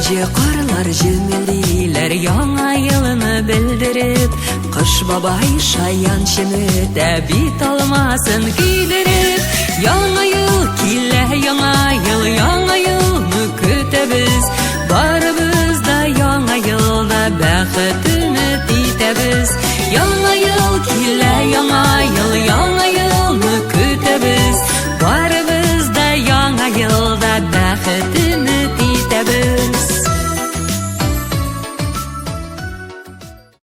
Энҗе карлар җемелдиләр Яңа елны белдереп. Кыш бабай шаян чеметә Бит алмасын көйдереп. Яңа ел килә, яңа ел, яңа елны көтәбез. Барыбыз да яңа елда бәхет.